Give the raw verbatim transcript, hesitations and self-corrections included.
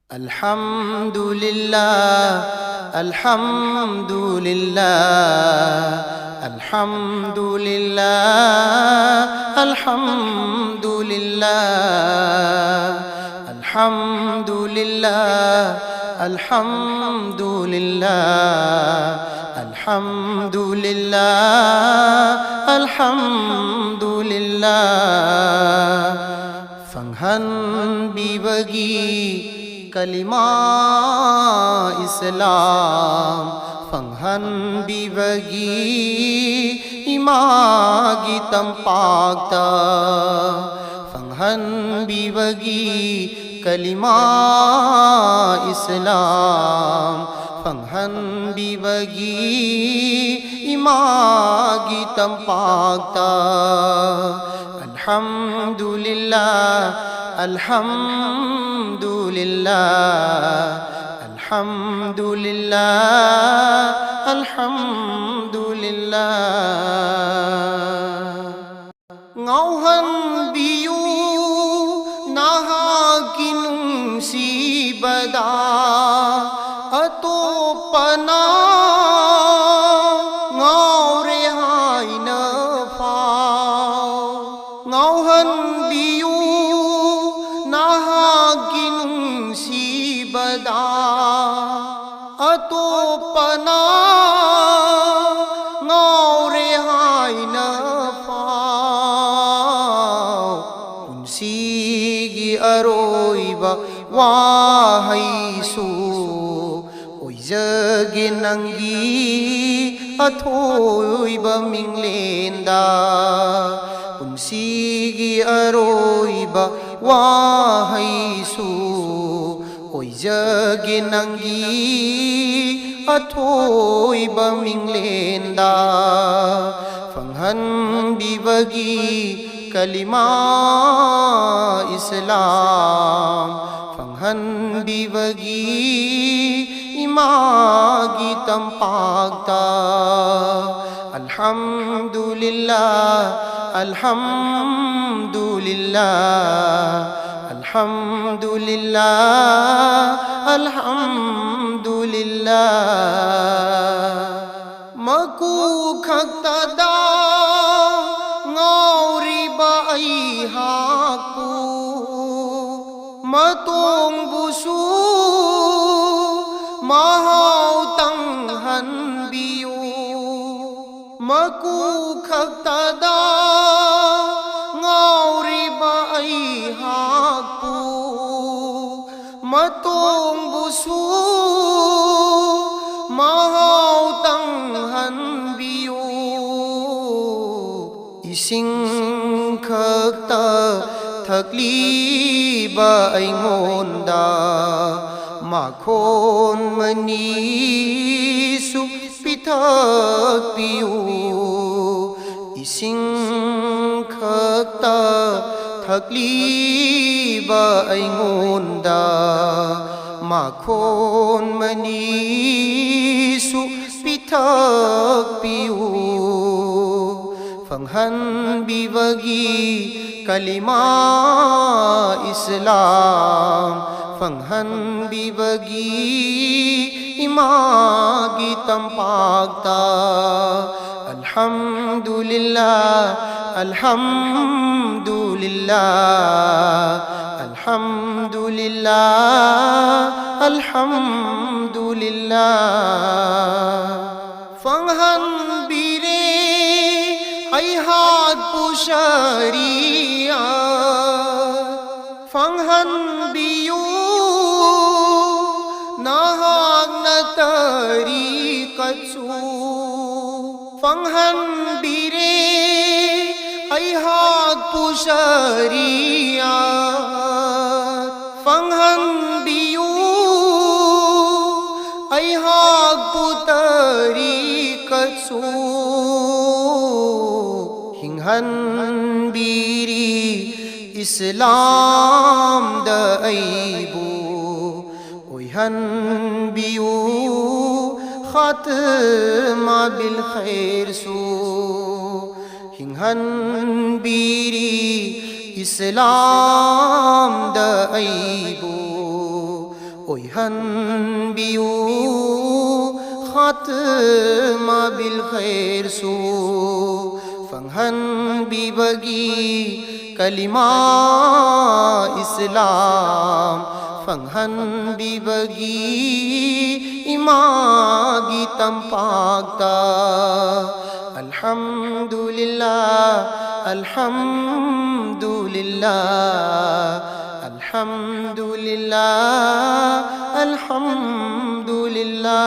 الحمد لله، الحمد لله، الحمد لله، الحمد لله، الحمد لله، الحمد لله، الحمد لله، الحمد لله. ꯐꯪꯍꯟꯕꯤꯕꯒꯤ ꯀꯂꯤꯃꯥ ꯏꯁꯂꯥꯝ ꯐꯪꯍꯟꯕꯤꯕꯒꯤ ꯏꯃꯥꯒꯤ ꯇꯝꯄꯥꯛꯇ ꯐꯪꯍꯟꯕꯤꯕꯒꯤ ꯀꯂꯤꯃꯥ ꯏꯁꯂꯥꯝ ꯐꯪꯍꯟꯕꯤꯕꯒꯤ ꯏꯃꯥꯒꯤ ꯇꯝꯄꯥꯛꯇ الحمد لله، الحمد لله، الحمد لله، الحمد لله. ꯉꯥꯎꯍꯟꯕꯤꯌꯨ ꯅꯍꯥꯛꯀꯤ ꯅꯨꯡꯁꯤꯕꯗ ꯑꯇꯣꯞꯄꯅ ꯉꯥꯎꯔꯦ ꯍꯥꯏꯅ ꯐꯥꯎ꯫ ꯉꯥꯎꯍꯟꯕꯤꯌꯨ ꯅꯍꯥꯛꯀꯤ ꯅꯨꯡꯁꯤꯕꯗ ꯑꯇꯣꯞꯄꯅ ꯉꯥꯎꯔꯦ ꯍꯥꯏꯅ ꯐꯥꯎ꯫ ꯄꯨꯟꯁꯤꯒꯤ ꯑꯔꯣꯏꯕ ꯋꯥꯍꯩꯁꯨ ꯑꯣꯏꯖꯒꯦ ꯅꯪꯒꯤ ꯑꯊꯣꯏꯕ ꯃꯤꯡꯂꯦꯟꯗ꯫ ꯄꯨꯟꯁꯤꯒꯤ ꯑꯔꯣꯏꯕ ꯋꯥꯍꯩꯁꯨ ꯑꯣꯏꯖꯒꯦ ꯅꯪꯒꯤ ꯑꯊꯣꯏꯕ ꯃꯤꯡꯂꯦꯟꯗ ꯐꯪꯍꯟꯕꯤꯕꯒꯤ ꯀꯂꯤꯃꯥ ꯏꯁꯂꯥꯝ ꯐꯪꯍꯟꯕꯤꯕꯒꯤ ꯏꯃꯥꯒꯤ ꯇꯝꯄꯥꯛꯇ الحمد لله، الحمد لله، Alhamdulillah, Alhamdulillah. ꯃꯀꯨ ꯈꯛꯇꯗ ꯉꯥꯎꯔꯤꯕ ꯑꯩꯍꯥꯛꯄꯨ, ꯃꯇꯣꯡꯕꯨꯁꯨ ꯃꯍꯥꯎ ꯇꯪꯍꯟꯕꯤꯌꯨ꯫ ꯃꯀꯨ ꯈꯛꯇꯗ ꯉꯥꯎꯔꯤꯕ ꯑꯩꯍꯥꯛꯄꯨ, ꯃꯇꯣꯡꯕꯨꯁꯨ ꯃꯍꯥꯎ ꯇꯪꯍꯟꯕꯤꯌꯨ꯫ ꯏꯁꯤꯡ ꯈꯛꯇ ꯊꯛꯂꯤꯕ ꯑꯩꯉꯣꯟꯗ ꯃꯈꯣꯟ ꯃꯅꯤꯁꯨ ꯄꯤꯊꯛꯄꯤꯌꯨ꯫ ꯏꯁꯤꯡ ꯈꯛꯇ ꯊꯛꯂꯤꯕ ꯑꯩꯉꯣꯟꯗ ꯃꯈꯣꯟ ꯃꯅꯤꯁꯨ ꯄꯤꯊꯛꯄꯤꯌꯨ꯫ ꯐꯪꯍꯟꯕꯤꯕꯒꯤ ꯀꯂꯤꯃꯥ ꯏꯁꯂꯥꯝ ꯐꯪꯍꯟꯕꯤꯕꯒꯤ ꯏꯃꯥꯒꯤ ꯇꯝꯄꯥꯛꯇ꯫ Alhamdulillah, Alhamdulillah, Alhamdulillah, Alhamdulillah. ꯐꯪꯍꯟꯕꯤꯔꯦ ꯑꯩꯍꯥꯛꯄꯨ ꯁꯔꯤꯌꯠ꯫ ꯐꯪꯍꯟꯕꯤꯌꯨ ꯅꯍꯥꯛꯅ ꯇꯔꯤꯀꯠꯁꯨ꯫ ꯐꯪꯍꯟꯕꯤꯔꯦ ꯑꯩꯍꯥꯛꯄꯨ ꯁꯔꯤꯌꯠ꯫ ꯐꯪꯍꯟꯕꯤꯌꯨ ꯑꯩꯍꯥꯛꯄꯨ ꯇꯔꯤꯀꯠꯁꯨ꯫ ꯍꯤꯡꯍꯟꯕꯤꯔꯤ ꯏꯁꯂꯥꯝꯗ ꯑꯩꯕꯨ꯫ ꯑꯣꯏꯍꯟꯕꯤꯌꯨ ꯈꯥꯇꯃ ꯕꯤꯜ ꯈꯩꯔꯁꯨ꯫ ꯍꯤꯡꯍꯟꯕꯤꯔꯤ ꯏꯁꯂꯥꯝꯗ ꯑꯩꯕꯨ ꯑꯣꯏꯍꯟꯕꯤꯌꯨ꯫ ꯈꯥꯇꯃ ꯕꯤꯜ ꯈꯩꯔꯁꯨ ꯐꯪꯍꯟꯕꯤꯕꯒꯤ, ꯀꯂꯤꯃꯥ ꯏꯁꯂꯥꯝ ꯐꯪꯍꯟꯕꯤꯕꯒꯤ, ꯏꯃꯥꯒꯤ ꯇꯝꯄꯥꯛꯇ ꯑꯜꯍꯝꯗꯨꯂꯤꯜꯂꯥ, ꯑꯜꯍꯝꯗꯨꯂꯤꯜꯂꯥ, ꯑꯜꯍꯝꯗꯨꯂꯤꯜꯂꯥ, ꯑꯜꯍꯝꯗꯨꯂꯤꯜꯂꯥ꯫